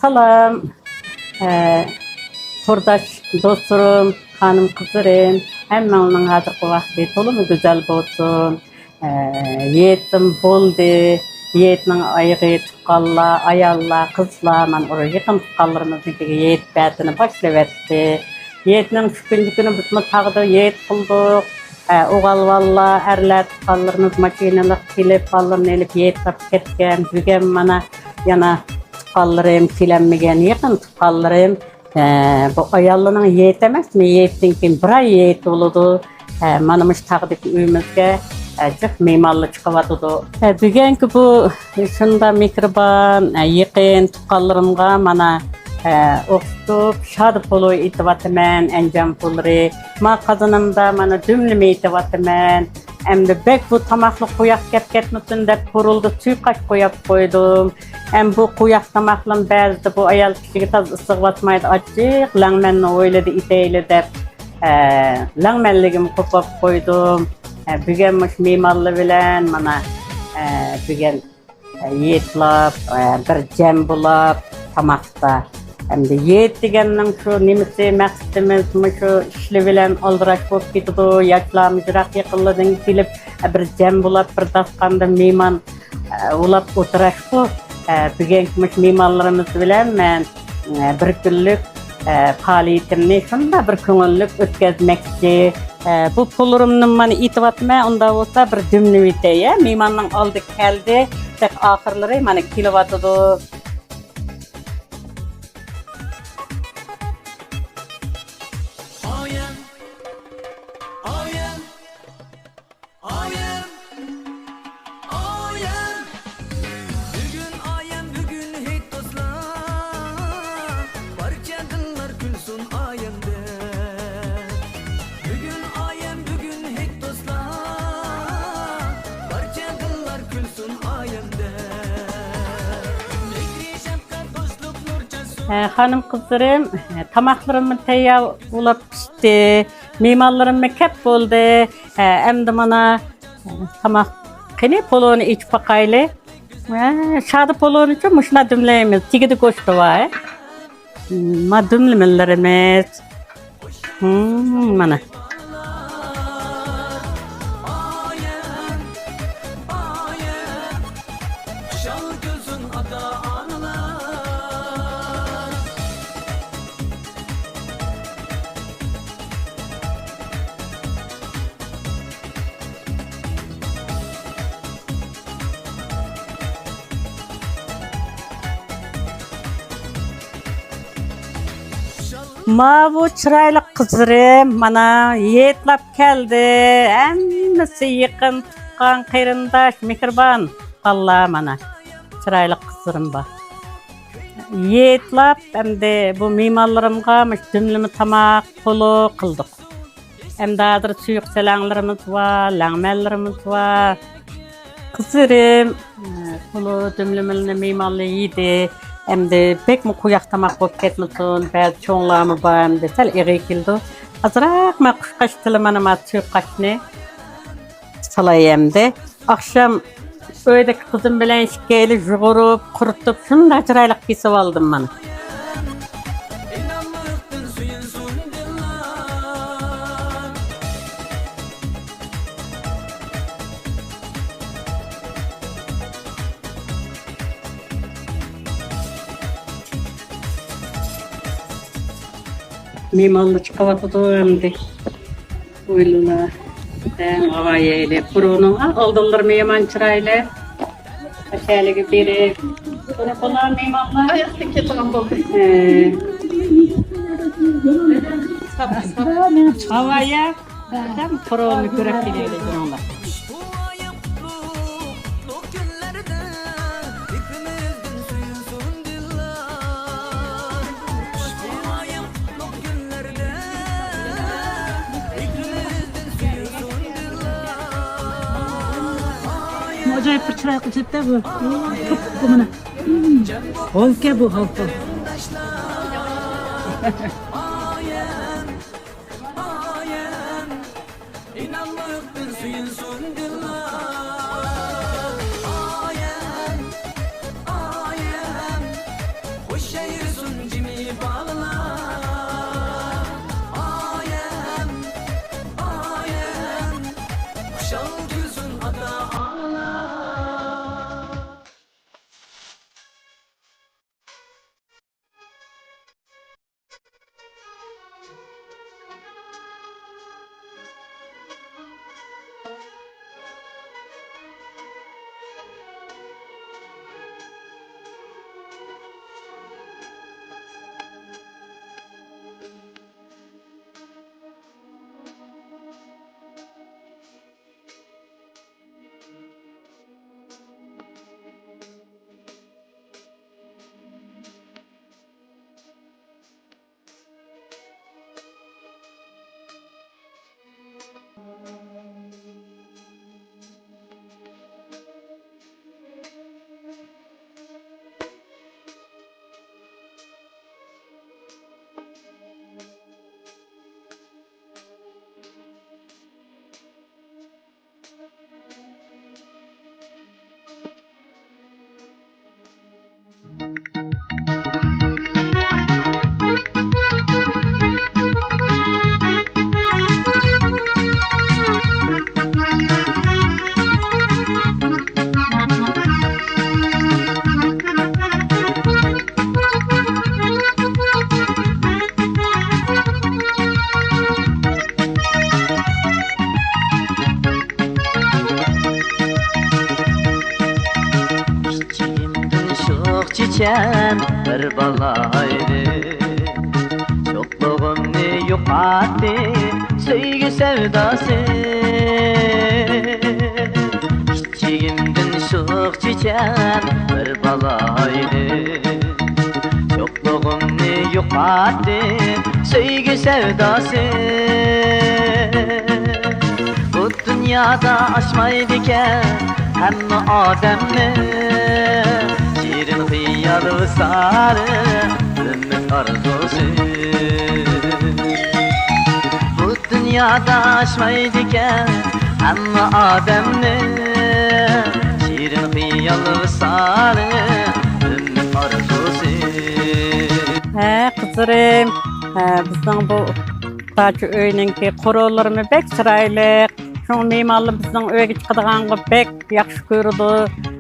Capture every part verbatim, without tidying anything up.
سالام، ئە، تورداش دوستلىرىم، خانىم-قىزلىرىم، ھەممىڭلارنىڭ ھازىرقى ۋاقتى تولىمۇ گۈزەل بولسۇن. ئە، ھېيتىم بولدى. ھېيتنىڭ ئايىغى تۇغقانلار، ئاياللار، قىزلار، مانا ئۇ يېقىن تۇغقانلىرىمىزنىڭكىگە ھېيت بەتىنى باشلىۋەتتى. ھېيتنىڭ شۇ كۈنى بىزمۇ تاغدا ھېيت قىلدۇق. ئە، ئوغۇل بالىلار، ئەرلەر، تۇغقانلىرىمىز ماشىنىلىق كېلىپ، بالىلىرىنى ئېلىپ ھېيتلاپ كەتكەن. بۈگۈن مانا يەنە تۇغقانلىرىم كېلەلمىگەن، يېقىن تۇغقانلىرىم. ئە، بۇ ئاياللارنىڭ ھېيتى ئەمەسمۇ؟ ھېيتتىن كېيىن بىر ئاي ھېيت بولىدۇ. ئە، مانا مۇشۇ تاغدىكى ئۆيىمىزگە، ئە، جىق مېھمانلار چىقىۋاتىدۇ. ئە، بۈگۈنكى بۇ شۇنداق مېھرىبان، ئە، يېقىن تۇغقانلىرىمغا مانا، ئە، ئوخشىتىپ شادى پولۇ ئېتىۋاتىمەن، ئەنجان پوللىرى. ما قازىنىمدا مانا دۈملىمە ئېتىۋاتىمەن. ئەمدى بەك بۇ تاماقلىق قۇياق كەپ كەتمىسۇن دەپ، پۇرۇلدا سۇيۇقاش قۇياپ قويدۇم. ئەم بۇ قۇياق تاماقلىرىم بەزىدە بۇ ئايال كىشىگە تازا ئىسسىغا باسمايدۇ، ئاچچىق لەڭمەننى ھويلىدا ئېتەيلى دەپ، ئە، لەڭمەنلىكىمنى قوپاپ قويدۇم. ئە، بۈگۈن مۇشۇ مېھمانلار بىلەن مانا، ئە، بۈگۈن، ئە، ھېيتلاپ، ئە، بىر جەم بولاپ تاماقتا. ئەمدى ھېيت دېگەننىڭ شۇ نېمىسى، مەقسىتىمىز مۇشۇ ئىشلار بىلەن ئالدىراش بولۇپ كېتىدۇ. ياشلارمۇ يىراق يېقىنلاردىن كېلىپ، ئە، بىر جەم بولاپ، بىر داستاندا مېھمان ئە، ئۇلاپ ئولتۇراشقۇ، ئە، بۈگۈنكى مۇشۇ مېھمانلىرىمىز بىلەن مەن، ئە، بىر كۈنلۈك، ئە، پائالىيىتىمنى شۇنداق بىر كۆڭۈللۈك ئۆتكۈزمەكچى. ئە، بۇ پۇللىرىمنى مانا ئېتىۋاتىمەن، ئۇنداق بولسا بىر دۈملىۋېتەي، يا، مېھماننىڭ ئالدى كەلدى، تېخى ئاخىرلىرى مانا كېلىۋاتىدۇ. ئايەم، ئايەم، ئايەم. بۈگۈن ئايەم، بۈگۈن ھېيت دوستلار. بارچە دىللار كۈلسۇن ئايەمدە. بۈگۈن ئايەم، بۈگۈن ھېيت دوستلار. بارچە دىللار كۈلسۇن ئايەمدە. مېھرى شەپقەت دوستلۇق نۇر چاچسۇن. ئە، خانىم قىزلىرىم، ئە، تاماقلىرىممۇ تەييار بولاپ پىشتى. مېھمانلىرىممۇ كەپ بولدى. ھە، ئەمدى مانا، تاماق. قېنى، پولۇنى ئېچىپ باقايلى. ھە، شادى پولۇنىچۇ مۇشۇنداق دۈملەيمىز. تېگىدە گۆشى بار. ما دۈملىمىلىرىمىز. ھىم، مانا. ماۋۇ چىرايلىق قىزلىرىم مانا ھېيتلاپ كەلدى. ھەممىسى يېقىن تۇغقان، قېرىنداش، مېھرىبان تۇغقانلار مانا. چىرايلىق قىزلىرىم بار. ھېيتلاپ ئەمدى بۇ مېھمانلىرىمغا مۇشۇ دۈملىمە تاماق پولۇ قىلدۇق. ئەمدى ھازىر سۇيۇق سەلەڭلىرىمىز بار، لەڭمەنلىرىمىز بار. قىزلىرىم، ئە، پولۇ دۈملىمىلىنى مېھمانلار يېدى. ئەمدى بەكمۇ قۇياق تاماق بولۇپ كەتمىسۇن، بەزى چوڭلارمۇ بار، ئەمدى سەل ئېغىر كېلىدۇ. ئازراق مەن قۇشقاچ تىلىمانا، ما سۇيۇق قاچنى سالاي ئەمدى. ئاخشام ئۆيدىكى قىزىم بىلەن ئىككىيلى يۇغۇرۇپ، قۇرۇتۇپ، شۇنداق چىرايلىق كېسىۋالدىم مانا. مېھمانلار چىقىۋاتىدۇ ئەمدى. ھويلىلار. ھە، ھاۋا يەيلى. پۇرۇنىڭ، ئا، ئالدىلىرىمۇ يامان چىرايلىق. ئەشەلىگە بېرىپ. پۇرۇ بۇلار مېھمانلار. ئاياقتىن كېتىدىغان بولدى. ھە. ھاۋا يە. ئادەم پۇرۇنى كۆرۈپ كېلەيلى بۇنىڭلار. ئاجايىپ بىر چىرايلىق جىددە بۇ. بۇ مانا. ھالكە بۇ، ھالكە. ئىنانمىقتىن سۆيۈنسۇن دىللار. ئايەم، ئايەم، خۇش بىر بالا ئايرىپ، شوخلۇغۇمنى يوقاتتى سۆيگۈ سەۋداسى. كىچىكىمدىن شوخ چېچەن بىر بالا ئايرىپ، شوخلۇغۇمنى يوقاتتى سۆيگۈ سەۋداسى. بۇ دۇنيادا ئاشمايدىكەن ھەممە ئادەمنى شېرىن خىيال ۋىسالى، ئۈمىد ئارزۇسى. بۇ دۇنيادا ئاشمايدىكەن ھەممە ئادەمنى شېرىن خىيال ۋىسالى، ئۈمىد ئارزۇسى. ھە، قىزلىرىم، ھە، بىزنىڭ بۇ داچا ئۆينىڭكى قورۇلىرىمۇ بەك چىرايلىق. شۇڭا مېھمانلار بىزنىڭ ئۆيگە چىقىدىغانغا بەك ياخشى كۆرىدۇ.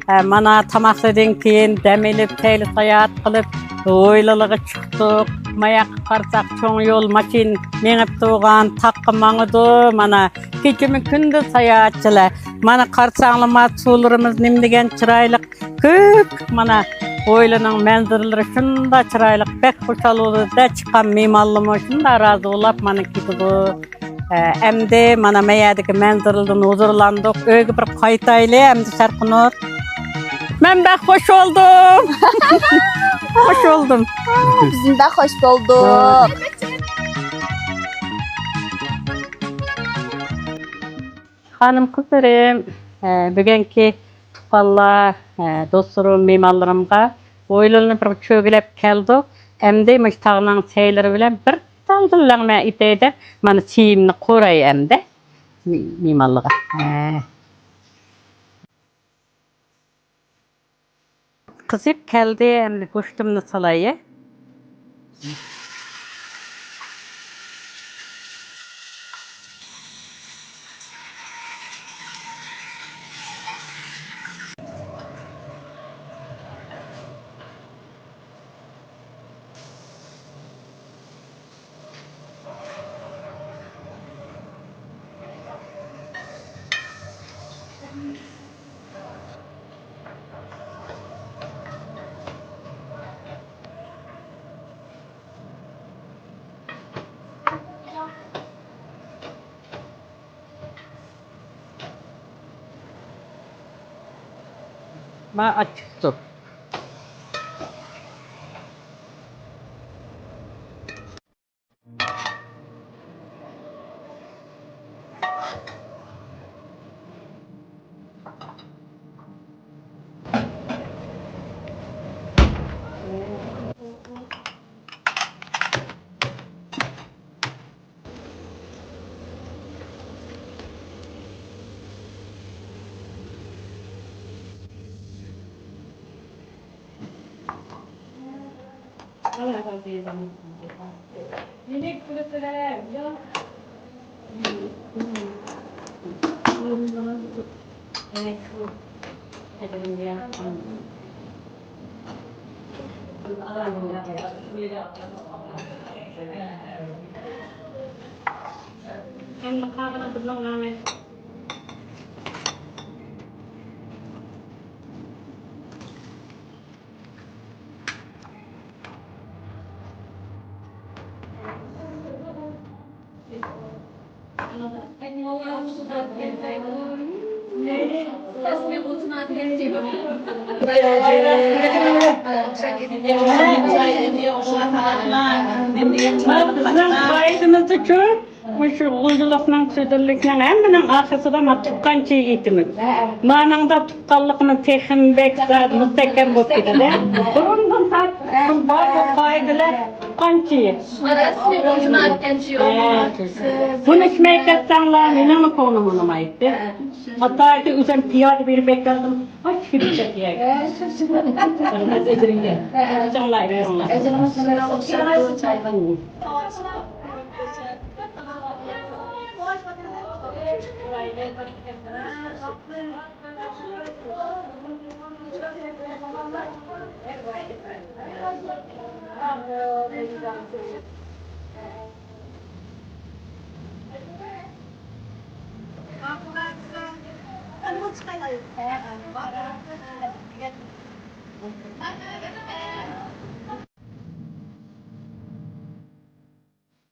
ھە، مانا تاماقلاردىن كېيىن دەم ئېلىپ، سەيلە ساياھەت قىلىپ، ھويلىلىرىغا چىقتۇق. ماياققا قارىساق، چوڭ يول، ماشىنا مېڭىپ تۇرغان، تاغقا ماڭىدۇ. مانا كېچىمۇ كۈندۈز ساياھەتچىلەر. مانا قارىساڭلار، ما سۇلىرىمىز نېمە دېگەن چىرايلىق. كۆك، مانا، ھويلىنىڭ مەنزىرىلىرى شۇنداق چىرايلىق، بەك خۇشال بولدى-دە، چىققان مېھمانلارمۇ شۇنداق رازى بولاپ، مانا، كېتىدۇ. ئە، ئەمدى، مانا، مەيەردىكى مەنزىرىلىدىن ھۇزۇرلاندۇق، ئۆيگە بىر قايتايلى، ئەمدى شەرقىنۇر. مەن بەك خۇش بولدۇم. خۇش بولدۇم. بىزمۇ بەك خۇش بولدۇق. خانىم قىزلىرىم، ئە، بۈگۈنكى تۇغقانلار، ئە، دوستلىرىم، مېھمانلىرىمغا ھويلىلىرىنى بىر چۆگىلەپ كەلدۇق. ئەمدى مۇشۇ تاغنىڭ سەيلىرى بىلەن بىر تالدا لەڭمە ئېتەي دەپ، مانا چېيىمنى قۇراي ئەمدى مېھمانلارغا. ھە. قىزىپ كەلدى، ئەمدى گۆشتۈمنى سالاي. ما ئاچچىق سۇپ. بىزنىڭ ئائىلىمىز ئۈچۈن مۇشۇ غۇلجىلىقنىڭ، سۈدۈنلۈكنىڭ ھەممىنىڭ ئارقىسىدا ما تۇغقان چېيى ئېيتىمىز. مانىڭدا تۇغقانلىقنى تېخىمۇ بەك زادى مۇستەھكەم بولۇپ كېتىدۇ. بۇرۇندىن تارتىپ بار بۇ قائىدىلەر تۇغقان چېيى. بۇنى ئىچمەي كەتسەڭلار، مېنىڭمۇ كۆڭلۈم ئۇنىمايتتى. ھەتتا ئۆزۈم پىيادە بېرىپ كەلدىم. ئاچ كېتىپ كەتكەن. ئۆزۈڭلار ئېيتىڭلار.